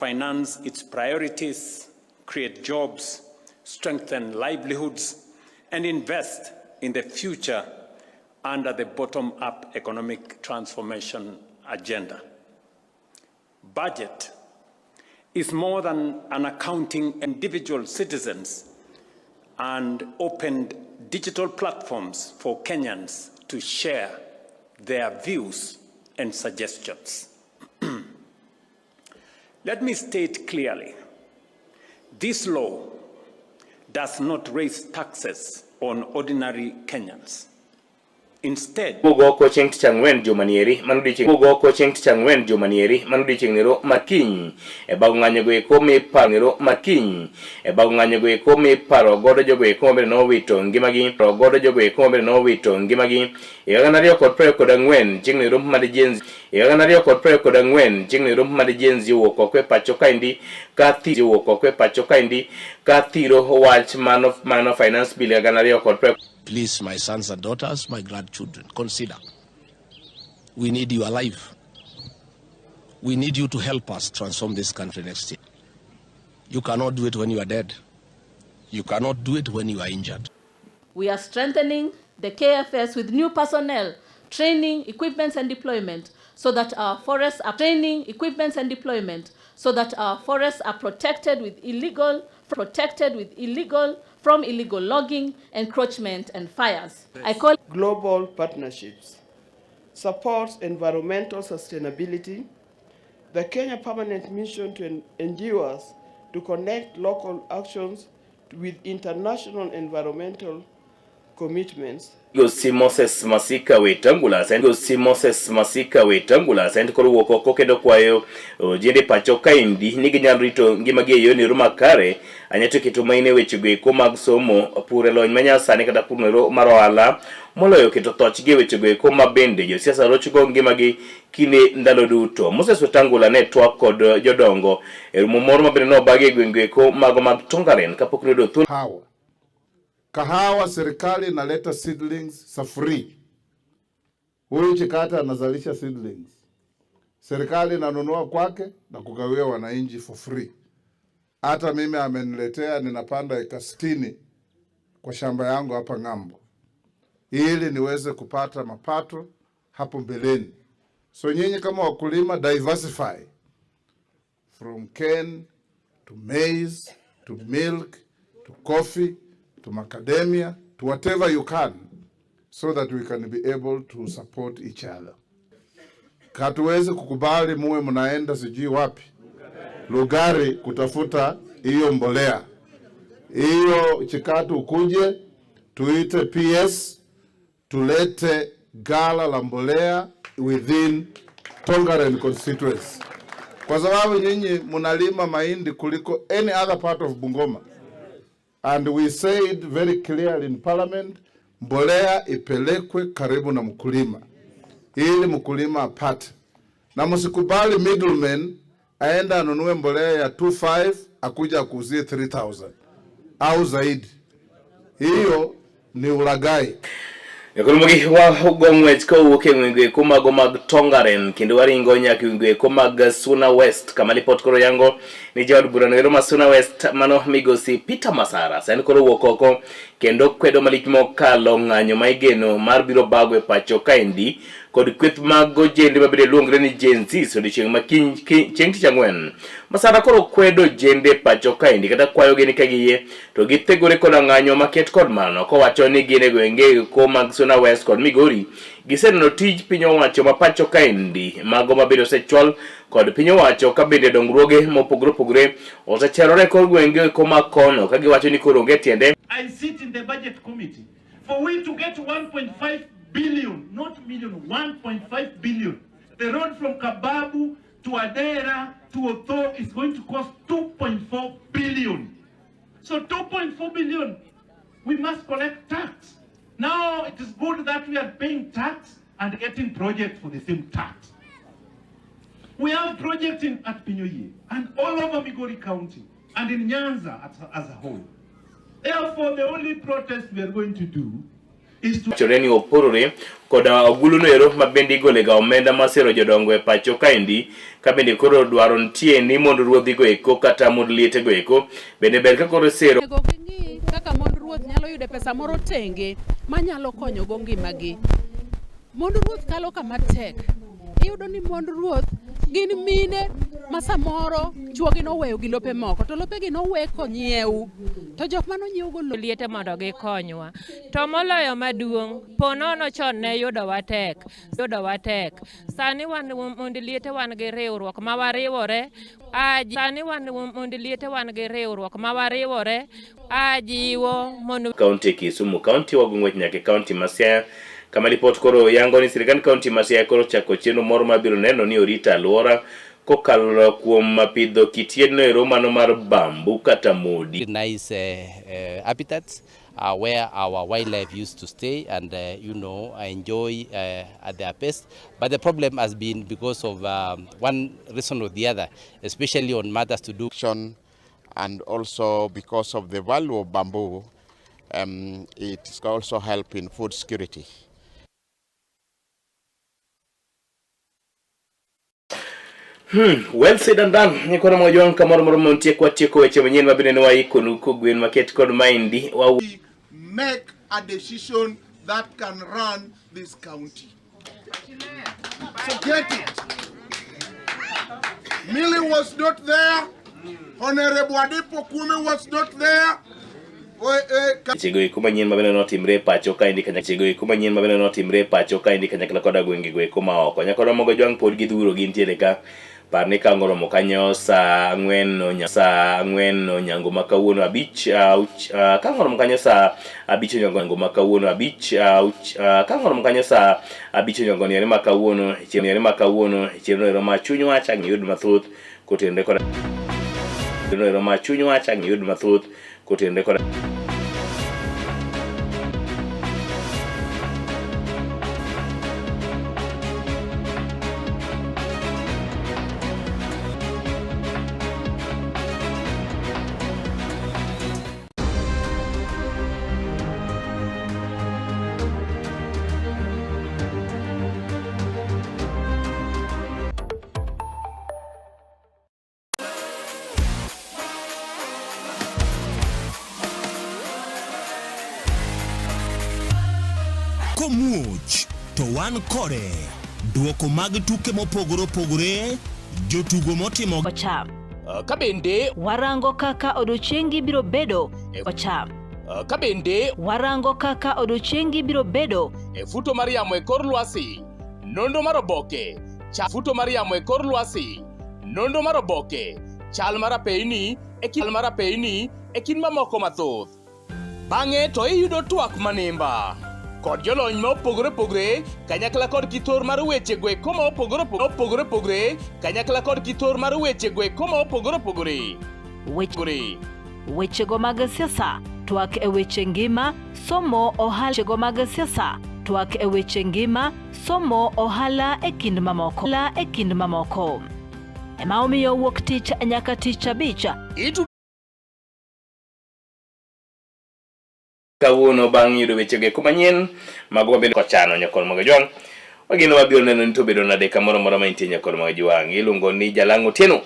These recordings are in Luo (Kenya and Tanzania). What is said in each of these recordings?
Finance its priorities, create jobs, strengthen livelihoods, and invest in the future under the bottom-up economic transformation agenda. Budget is more than an accounting individual citizens and opened digital platforms for Kenyans to share their views and suggestions. Let me state clearly, this law does not raise taxes on ordinary Kenyans. Instead, Wuog oko chieng' tich ang'wen juma nieri, mano odiechieng' wuog oko chieng' tich ang'wen juma nieri, mano odiechieng' nero makiny e bago ng'anyo go eko miparo nero makiny e bago ng'anyo go eko miparo godo jogo eko mabende nowito ngimagi paro godo jogo eko mabende nowito ngimagi e higa 2024 chieng' nero mar Gen Z e higa 2024 chieng' nero mar Gen Z owuok oko e pacho kaendi ka thiro owuok oko e pacho kaendi ka thiro wach mano finance bill 2020. Please, my sons and daughters, my grandchildren, consider. We need you alive. We need you to help us transform this country next year. You cannot do it when you are dead. You cannot do it when you are injured. We are strengthening the KFS with new personnel, training, equipment, and deployment so that our forests are training, equipment, and deployment so that our forests are protected with illegal from illegal logging, encroachment, and fires. I call global partnerships, supports environmental sustainability. The Kenya Permanent Mission to endures to connect local actions with international environmental commitments. Migosi Moses Masika Wetangula Migosi Moses Masika Wetangula sent koro wuok oko kendo kwayo ojende pacho kaendi ni ginyalo rito ngimagi e yorno makare anya to keto maine wechego eko mag somo pur e lony manyasani kata pur nero mar ohala moloyo keto thochgi e wechego eko ma bende josiasa rochgo ngimagi kinde ndalo duto. Moses Wetangula ne twak kod jodongo e romo moro ma bende nobagi e gwenge eko mago mag Tongaren kapok noyudo thuolo. Kahawa. Kahawa serikali inaleta seedlings za free. Huyu Chikata anazalisha seedlings. Serikali inanunua kwake na kugawia wananchi for free. Hata mimi ameniletea, ninapanda eka 60 kwa shamba yangu hapa ng'ambo, ili niweze kupata mapato hapo mbeleni. So nyinyi kama wakulima, diversify from cane to maize to milk to coffee to macadamia to whatever you can so that we can be able to support each other. Hatuwezi kukubali muwe mnaenda sijui wapi Lugari kutafuta hiyo mbolea hiyo. Chikatu ukuje tuite PS tulete ghala la mbolea within Tongaren constituency, kwa sababu nyinyi mnalima mahindi kuliko any other part of Bungoma. And we said very clearly in parliament, mbolea ipelekwe karibu na mkulima ili mkulima apate, na msikubali middleman aenda anunue mbolea ya 25 akuja akuuzie 3000 au zaidi. Hiyo ni ulaghai. Koro wa go ng'wech kowuok e gwenge eko mago mag Tongaren kendo waringo nyaka e gwenge eko mag Suna West kama lipot koro yango ni jaod bura noero ma Suna West mano migosi Peter Masara sani koro wuok oko kendo kwedo malich mokalo ng'anyo ma igeno mar biro bago e pacho kaendi kod kweth mag ojende mabende luongre ni Gen Z odiochieng' ma kiny chieng' tich ang'wen. Masara koro kwedo ojende e pacho kaendi kata kwayogi ni ka giyie to githegore koda ng'anyo maket kod mano kowacho ni gin e gwenge ko mag Suna West kod Migori giseneno tij piny owacho ma pacho kaendi mago mabende osechwal kod piny owacho ka bende dongruoge mopogore opogore osecherore e kor gwenge ko ma kono ka giwacho ni koro onge tiende. I sit in the budget committee. For we to get 1.5 billion, not million, 1.5 billion. The road from Kababu to Adera to Otho is going to cost 2.4 billion. So 2.4 billion, we must collect tax. Now it is good that we are paying tax and getting projects for the same tax. We have projects at Pinyoye and all over Migori County and in Nyanza as a whole. Therefore, the only protest we are going to do is to Wachore ni oporore koda ogulu noero ma bende igolega omenda mar sero jodongo e pacho kaendi ka bende koro dwaro nitie ni mond ruodhigo eko kata mond lietego eko bende ber ka koro sero Onego ging'i kaka mond ruoth nyalo yudo pesa moro tenge manyalo konyogo ngimagi. Mond ruoth kalo kama tek. Iyudo ni mond ruoth gin mine ma samoro chuogi noweyo gi lope moko to lopegi nowe konyiew to jok mane onyiewgo lo liete mondo gikonywa. To moloyo maduong', po nono chon ne yudowa tek, yudowa tek. Sani wan mond liete wan gi riwruok ma wariwore. Sani wan mond liete wan gi riwruok ma wariwore. Ajiwo mondo kaunti Kisumu kaunti wago ng'wech nyaka e kaunti ma Siaya kama ripot koro yango ni sirkand kaunti ma Siaya koro chako chenro moro mabiro neno ni orito alwora kokalo kuom pidho kit yien noero mano mar bambu kata modi. Nice habitats where our wildlife used to stay and enjoy at their best. But the problem has been because of one reason or the other, especially on matters to do and also because of the value of bamboo, it also help in food security. Well said and done. Nyikoro mojwang' kamoro moro montie kwa tieko weche manyien mabende ne waikonu kogwen maket kod maendi wa make a decision that can run this county. Forget it. Millie was not there. Honorable Adipo Kume was not there. Wechego eko manyien mabende notimre e pacho kaendi kanyakla eko manyien mabende notimre e pacho kaendi kanyakla koda gwengego eko maoko. Nyakoro mogo jwang' pod gidhuro gintiere ka par ni ka oromo kanyo saa ang'wen saa ang'wen onyango ma kawuono abich ka oromo kanyo saa abich onyango ma kawuono abich ka oromo kanyo saa abich onyango ni ma kawuono chieng' ma kawuono chenro ero ma chuny wach ang' iyud mathoth kotenore kod chenro ero ma chuny wach ang' iyud mathoth kotenore kod Komuoch to wan kode. Duoko mag tuke mopogore opogore, jotugo motimo Ocham. Ka bende Warango kaka odiochiengi biro bedo. Ocham. Ka bende Warango kaka odiochiengi biro bedo. E futo mar yamo e kor lwasi, nonro mar oboke, cha futo mar yamo e kor lwasi, nonro mar oboke, chal mar apeyni e kind mar apeyni e kind mamoko mathoth. Bang'e to iyudo twak manimba kod jolony ma opogore opogore kanyakla kod kitor mar weche go eko ma opogore opogore opogore kanyakla kod kitor mar weche go eko ma opogore opogore. Wechego mag siasa, twak e weche ngima, somo ohala. Wechego mag siasa, twak e weche ngima, somo ohala e kind mamoko. La e kind mamoko. Ema omiyo wuok tich nyaka tich abich. Kawuono bang' yudo wechego eko manyien mago mabende kochano nyakor mag jwang' wageno wabiro neno ni to obedo nade kamoro amora ma intie nyakor mag jwang' iluongo ni Jalang'o Otieno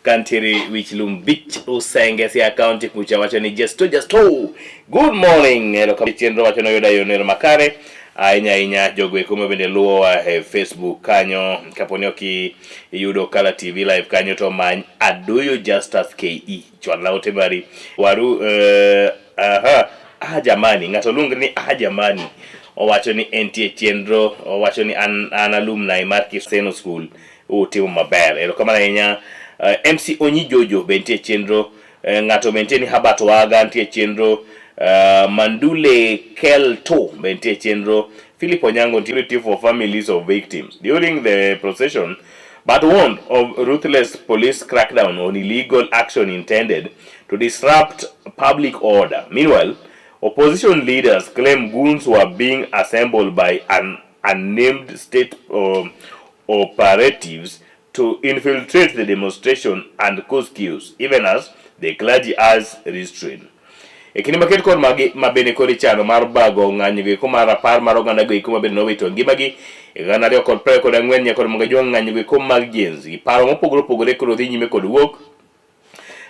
kantiere wich lum beach Usenge Siaya County kucha wacho ni Jesto Jesto good morning ero kama chenro wacho noyuda yo nero makare ahinya ahinya jogo eko ma bende luwowa e Facebook kanyo kapo ni ok iyudo Kala TV live kanyo to many Aduyo Justus KE chwalna ote mari waru aha ah jamani ng'ato luongre ni ah jamani owacho ni entie chenro owacho ni an alumni mar Kiseno School utimo maber erokamano ahinya MC Onyi Jojo be nitie chenro ng'ato be nitie ni Herbert Waga nitie chenro Mandule Kelto be nitie chenro Philip Onyango nitie for families of victims during the procession but warned of ruthless police crackdown on illegal action intended to disrupt public order. Meanwhile, opposition leaders claim goons were being assembled by an unnamed state operatives to infiltrate the demonstration and cause chaos, even as the clergy has restraint. E kinde maket kod magi ma bende koro ichano mar bago ng'anyo go eko mar rapar mar oganda go eko ma bende nowito ngimagi e 2024 nyaka mondo jwang' ng'anyo go eko mag Gen Z. Paro mopogore opogore koro dhi nyime kod wuok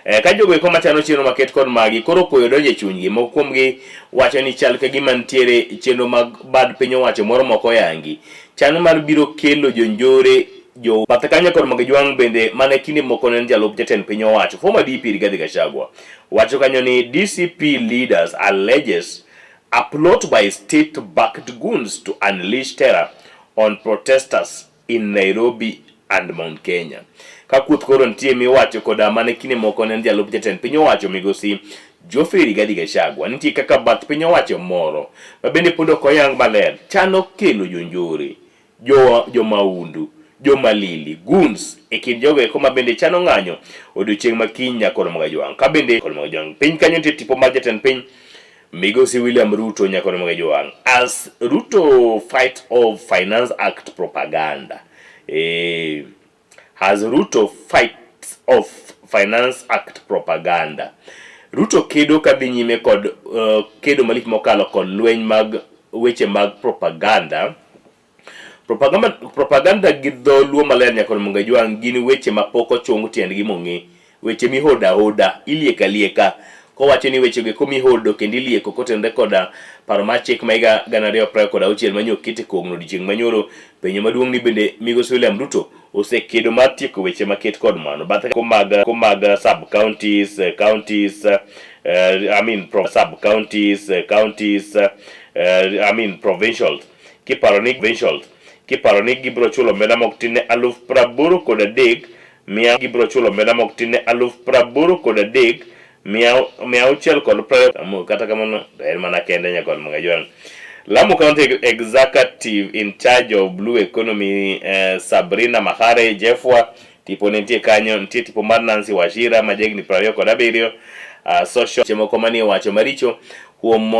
E, ka jogo eko machano chenro maket kod magi koro koyo donjo e chunygi. Moko kuomgi wacho ni chal ka gima nitiere chenro mag bad piny owacho moro mok oyangi. Chano mar biro kelo jonjore jo bathe kanyo kod mag jwang' bende mane kinde moko ne en jalup jatend piny owacho former DP Rigathi Gachagua wacho kanyo ni DCP leaders alleges a plot by state-backed goons to unleash terror on protesters in Nairobi and Mount Kenya. Ka kuoth koro nitie miwacho koda mane kinde moko ne en jalup jatend piny owacho migosi Geoffrey Rigathi Gachagua nitie kaka bath piny owacho moro ma bende pod ok oyang maler chano kelo jonjore jo jomaundu jomalili goons e kind jogo eko ma bende chano ng'anyo odiochieng' ma kiny nyaka Magajwang' ka bende Magajwang' piny kanyo nitie tipo mar jatend piny Migosi William Ruto nyaka Magajwang' as Ruto fight of Finance Act propaganda has Ruto fights of Finance Act propaganda. Ruto kedo kadhi nyime kod kedo malich mokalo kod lweny mag weche mag propaganda. Propaganda, propaganda gi dholuo maler nyaka Mungajwang' gin weche ma pok ochung tiendgi mong'e, weche mihodo ahoda, ilieko alieka. Kowacho ni wechego eko mihodo kendo ilieko kotenore koda paro mar chik ma higa 2026 manyo oket e kogno odiochieng' manyoro. Penjo maduong' ni bende migosi William Ruto osekedo mar tieko weche maket kod mano bathe ko mag sub counties, counties, I mean sub counties, counties, I mean provincials, kiparo ni provincials, kiparo ni gibiro chulo omenda mok tin ne 83,100, gibiro chulo omenda mok tin ne 83,620. Kata kamano to en mana kende nyaka Magajwang'. Lamu County Executive in charge of Blue Economy Sabrina Mahare Jeffwa tipo ne nitie kanyo, nitie tipo mar Nancy Wachira ma jahigni 27 social moko manie wacho maricho kuom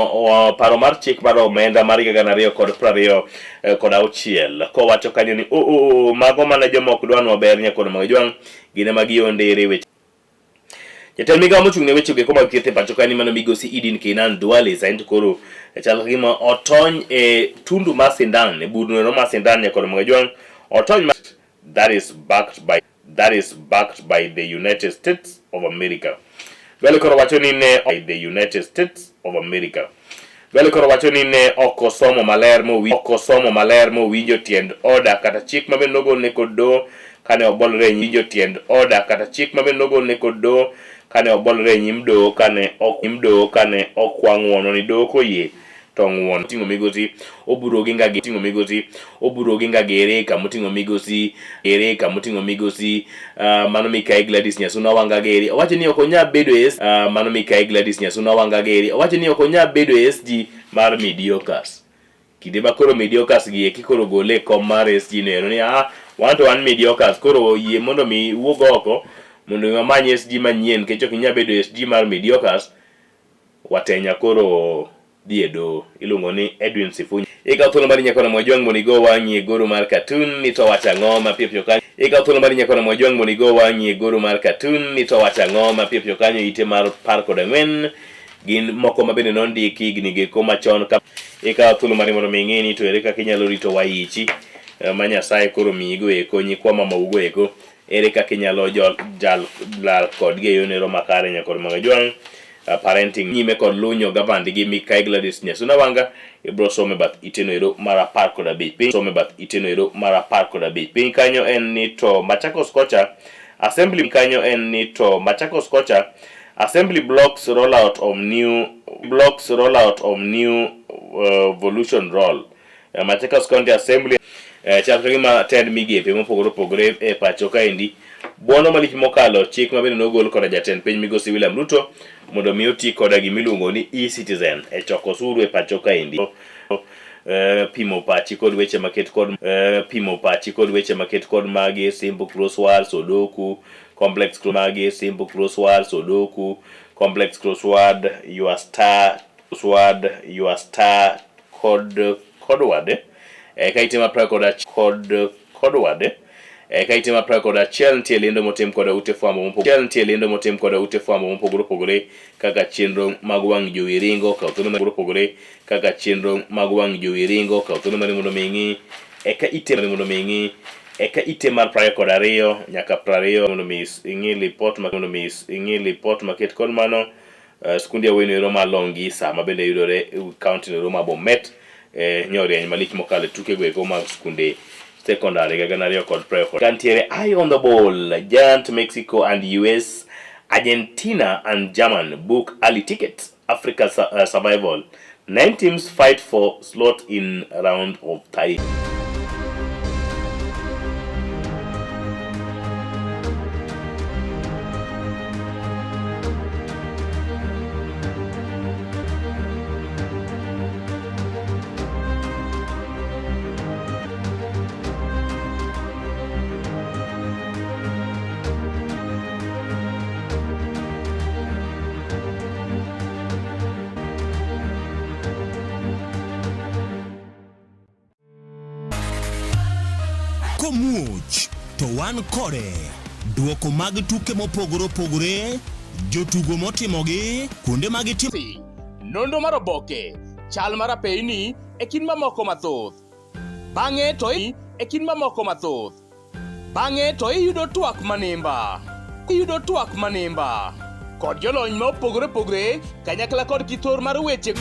paro mar chik mar omenda mar higa 2026 kowacho kanyo ni mago mana joma ok dwanwa ber nyaka Magajwang' gin ema giondere weche. Jatend migawo mochung' ne weche eko mag thieth e pacho kae ni mano migosi Edin Keynan Duale sani to koro chal ka gima otony e tundu mar sindan e burno mar sindan nyaka Magajwang' otony that is backed by the United States of America. Duale koro wacho ni ne the United States of America. Duale koro wacho ni ne ok osomo maler ok osomo maler mowinjo tiend order kata chik ma bende nogol ne kod doho kane obolore e winjo tiend order kata chik ma bende nogol ne kod doho kane obolore e nyim doho kane ok nyim doho kane okwa ng'uono ni doho koyie to ng'uono. Oting'o migosi Oburu Oginga gi oting'o migosi Oburu Oginga gere kamoting'o migosi gere kamoting'o migosi mano Mikai Gladys Nyasuna Wanga gere. Owacho ni ok onyal bedo e mano Mikai Gladys Nyasuna Wanga gere. Owacho ni ok onyal bedo e SG mar mediocres. Kinde ma koro mediocres gi eki koro gole e kom mar SG no ero ni wan to wan mediocres koro yie mondo mi wuog oko mondo mi wamany SG manyien nikech ok inyal bedo SG mar mediocres. Watenya koro dhi e doho iluongo ni Edwin Sifuni. Ikaw thuolo mar nyakono Mojwang' mondo igo wang'i e goro mar cartoon ni to wacho ang'o mapiyo piyo kanyo. Ikaw thuolo mar nyakono Mojwang' mondo igo wang'i e goro mar cartoon ni to wacho ang'o mapiyo piyo kanyo ite mar 14 gin moko ma bende nondiki higni go eko machon ka ikaw thuolo mari mondo mi ing'e ni to ere kaka inyalo rito waichi ma Nyasaye koro miyi go eko nyikwa mamau go eko ere kaka inyalo jal lal kodgi e yono makare nyakor Magajwang' parenting nyime kod lunyo gavandgi Mikai Gladys Nyasuna Wanga ibro some bath iteno ero mar 15 piny some bath iteno ero mar 15 piny kanyo en ni to Machakos kocha assembly kanyo en ni to Machakos kocha assembly blocks rollout of new blocks rollout of new volution roll Machakos County Assembly chal ka gima tend migepe mopogore opogore e pacho kaendi buono malich mokalo chik ma bende nogol koda jatend piny migosi William Ruto mondo mi oti koda gimiluongo ni e-citizen e choko osuru e pacho kaendi. Pimo pachi kod weche maket kod pimo pachi kod weche maket kod magi simple crossword, sudoku, complex magi simple crossword, sudoku, complex crossword, your star crossword, your star code codeword ka itimo apply kod code codeword Eka ite mar 21 nitie lendo motim kod ute fwambo mopogore nitie lendo motim kod ute fwambo mopogore opogore kaka chenro mag wang' jowi ringo kaw thuolo mopogore opogore kaka chenro mag wang' jowi ringo kaw thuolo mari mondo mi ing'i eka ite mari mondo mi ing'i eka ite mar 22 nyaka 20 mondo mi ing'i lipot mondo mi ing'i lipot maket kod mano Uh, skunde awino ero ma Longisa ma bende yudore e kaunti no ma Bomet eh, nyorieny malich mokalo e tuke go eko mag skunde sekondari higa gana ariyo kod piero kod kantiere eye on the ball giant Mexico and US Argentina and German book early tickets Africa survival 9 teams fight for slot in round of 30. Komuoch to wan kode. Duoko mag tuke mopogore opogore, jotugo motimogi, kuonde ma gitimo. Nonro mar oboke, chal mar apeyni e kind mamoko mathoth. Bang'e to e kind mamoko mathoth. Bang'e to iyudo twak manimba. Iyudo twak manimba kod jolony ma opogore opogore kanyakla kod kithor mar weche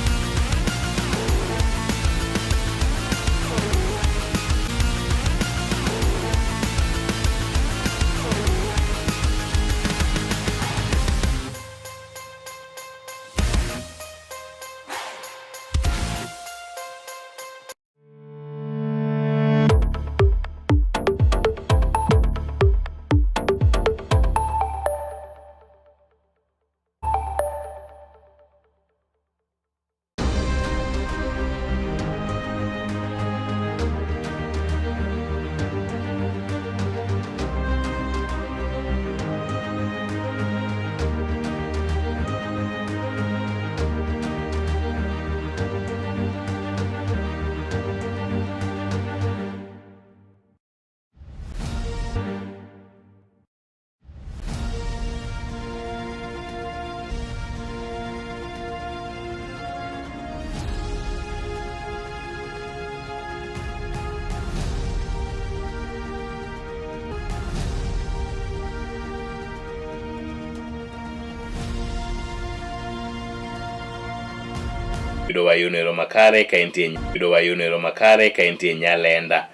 Yudo wayuno ero makare ka entie yudo wayuno ero makare ka entie Nyalenda.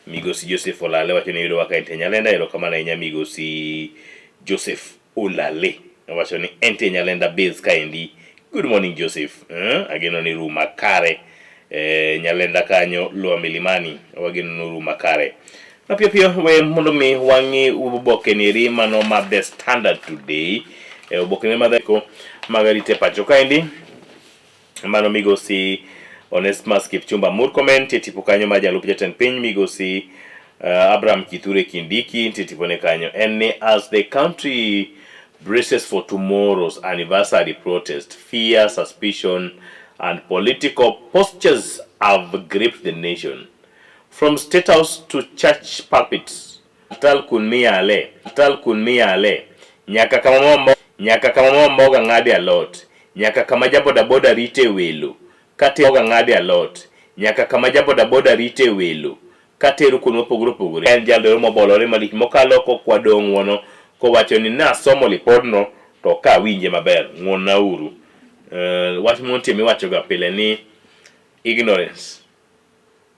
Migosi Joseph Olale wacho ni yudowa ka entie Nyalenda. Erokamano ahinya Migosi Joseph Olale. Owacho ni entie Nyalenda base kaendi. Good morning Joseph. Ageno ni ru makare. Nyalenda kanyo Lower Milimani. Wageno ni ru makare. Mapiyo piyo we mondo mi wang'i oboke ni eri mano mar The Standard Today. Oboke ni madheko mag arita e pacho kaendi. Mano migosi Onesmus Kipchumba Murkomen nitie tipo kanyo mar jalup jatend piny migosi Abraham Kithure Kindiki nitie tipone kanyo. En ni as the country braces for tomorrow's anniversary protest, fear, suspicion and political postures have gripped the nation. From State House to church pulpits, tal kun miyale, tal kun miyale, nyaka kama mama nyaka kama mama mboga ng'ade alot, nyaka kama ja bodaboda rite welo, kate mboga ng'ade alot, nyaka kama ja bodaboda rite welo, katero kuonde mopogore opogore. En jal mobolore malich mokalo kokwado ng'uono kowacho ni nasomo lipodno to ok awinje maber, ng'uonnauru. Wach montie miwachoga pile ni ignorance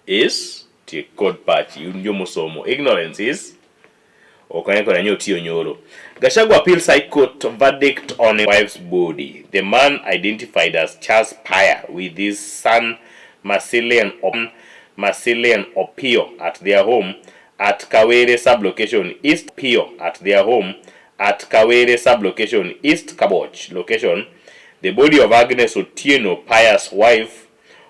is tiek kod pachi un jomosomo ignorance is ok ane kod anyo tiyo nyoro. Gachagua appeals High Court verdict on a wife's body. The man identified as Charles Paya with his son Marcelian Marcelian Opio at their home at Kawere sublocation East Pio at their home at Kawere sublocation East Kaboch location. The body of Agnes Otieno, Pius' wife,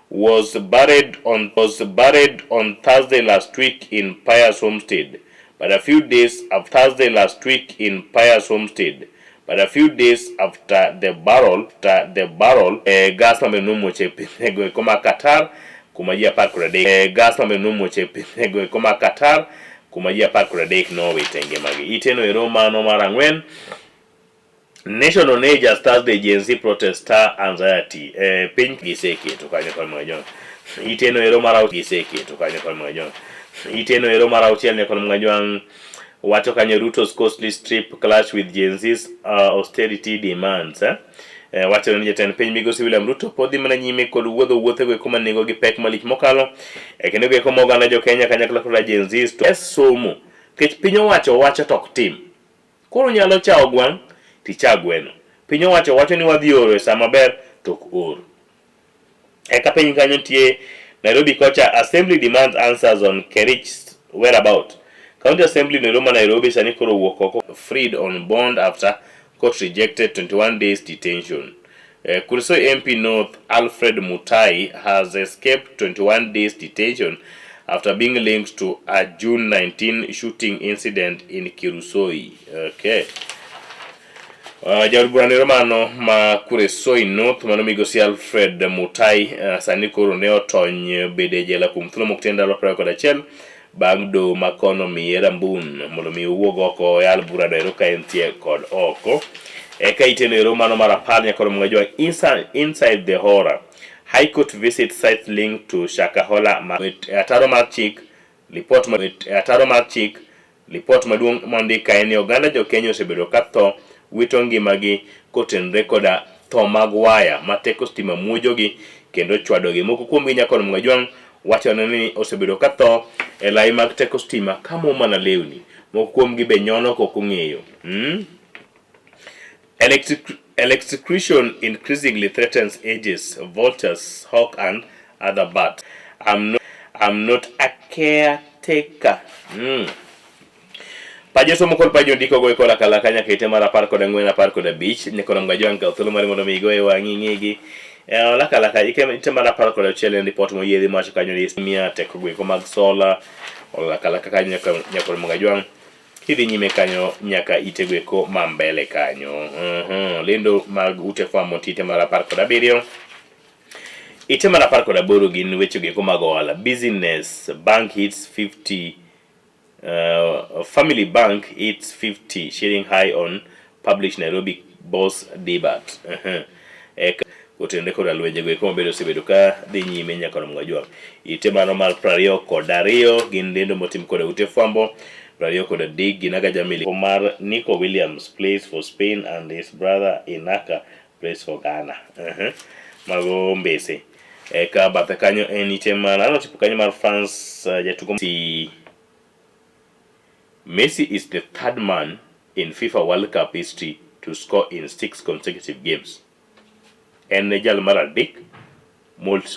was buried on was buried on Thursday last week in Pius Homestead. But a few days after Thursday last week in Pius Homestead, but a few days after the barrel, the barrel, gas ma nomuoch e pinyego eko ma Qatar kuma ji 13 gas ma nomuoch e pinyego eko ma Qatar kuma ji 13 nowito e ngimagi. Iteno ero mano mar ang'wen. Nation on edge as Thursday Gen Z protest stir anxiety. Eh, piny giseketo kanyo kod mwanyo. Iteno ero mar auchiel giseketo kanyo kod mwanyo. Iteno ero mar auchiel ne kod mwanyo wacho kanyo Ruto's costly trip clash with Gen Z's austerity demands. Eh? Eh, wacho ni jatend piny migosi William Ruto pod dhi mana nyime kod wuodho wuothego eko ma nengo gi pek malich mokalo e kendo go eko ma oganda jo Kenya kanyakla koda Gen Z to somo nikech piny owacho wacho to ok tim. Koro nyalo chawo gwang' ticha gweno. Piny owacho wacho ni wadhi oro e saa maber to ok or. Eka piny kanyo nitie Nairobi kocha Assembly demands answers on Kerich's whereabout. County Assembly no ma Nairobi sani koro owuok oko freed on bond after court rejected 21 days detention. Kuresoi MP North Alfred Mutai has escaped 21 days detention after being linked to a June 19 shooting incident in Kirusoi. Okay. Jaod bura nero mano ma Kuresoi North mano migosi Alfred Mutai sani koro ne otony bedo e jela kuom thuolo mok tin ndalo 21 bang' doho ma kono miye rambun mondo mi owuog oko oyal bura no ero ka entie kod oko. Eka iteno ero mano mar apar nyaka romo ng'ajo inside, inside the horror. High Court visit site linked to Shakahola ma ataro mar chik lipot ma ataro mar chik Lipot maduong' mondik kae ni oganda jo Kenya osebedo ka tho wito ngimagi kotenore koda tho mag waya ma teko stima muojogi kendo chwadogi. Moko kuomgi Nyakon Mgajwang' wachone ni osebedo ka tho e lai mag teko stima ka mo mana lewni. Moko kuomgi be nyono kok ong'eyo. Electrocution increasingly threatens ages, vultures, hawk and other birds. I'm not a caretaker. Pajo somo kod pajo ndiko go kola kala kanya kete mar 14 15 nyakono mgajwang' kaw thuolo mari mondo mi igo e wang'i ing'egi. Olaka laka ite mar 16 en ripot moyiedhi mawacho kanyo ni miya teko goeko mag sola olaka laka kanyo nyakono mgajwang' kidhi nyime kanyo nyaka ite goeko ma mbele kanyo. Lendo mag ute fwambo ite mar 17 ite mar 18 gin weche goeko mag ohala. Business bank hits 50 Family Bank hits 50 shilling high on published Nairobi boss debate. Eka otenore koda lwenje go eko mabedo osebedo ka dhi nyime nyaka romo gajwang'. Ite mano mar 22 gin lendo motim koda ute fwambo 23 gin Aga Jamili mar Nico Williams plays for Spain and his brother Inaka plays for Ghana. Mago mbese. Eka bathe kanyo en ite mar ano tipo kanyo mar France jatugo si Messi is the third man in FIFA World Cup history to score in 6 consecutive games. En e jal mar adek